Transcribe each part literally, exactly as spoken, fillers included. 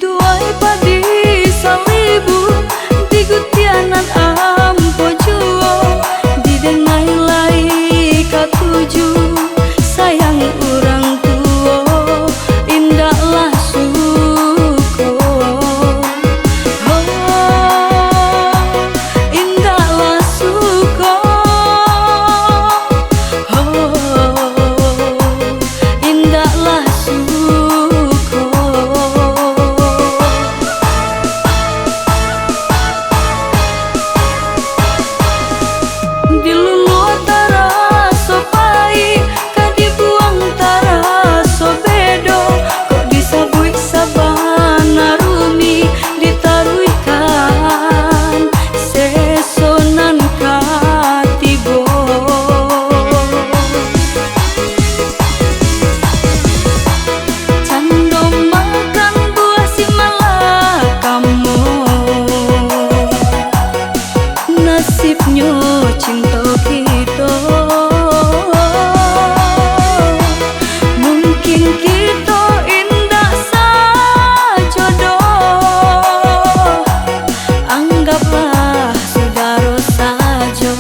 Tuai padi salibu, digutianan ampo juo, didenai lai katuju, sayang urang tuo, indaklah suko. Ho, indaklah suko. Ho, indaklah suko. Diluluah taraso pai, ka dibuang taraso bedo, kok disabuik sabana rumi, ditaruihkan seso nan ka tibo. Cando makan buah si malakamo, nasibnyo cinto kito. Mungkin kito indak sajodoh, anggaplah sudaro sajo.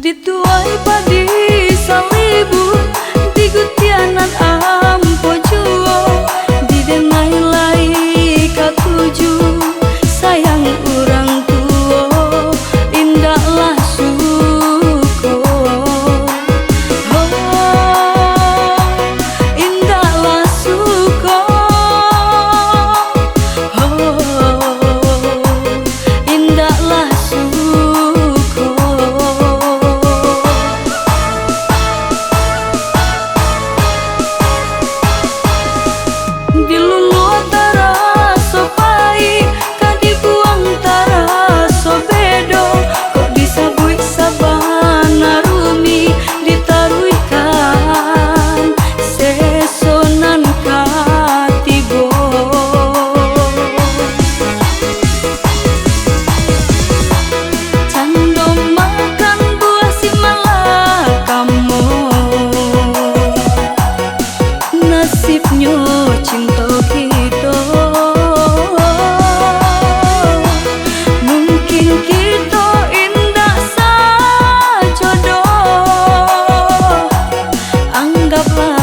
Dituai padi salibu, digutianan ampo juo, didenai lai katuju, sayang urang tuo, indaklah suko. Ho, indaklah suko. Ho, indaklah suko. Diluluah taraso pai, ka dibuang taraso bedo, kok disabuik sabana rumi, ditaruihkan seso nan ka tibo. Cando makan buah si malakamo, nasibnyo cinto kito. Mungkin kito indak sajodoh, anggaplah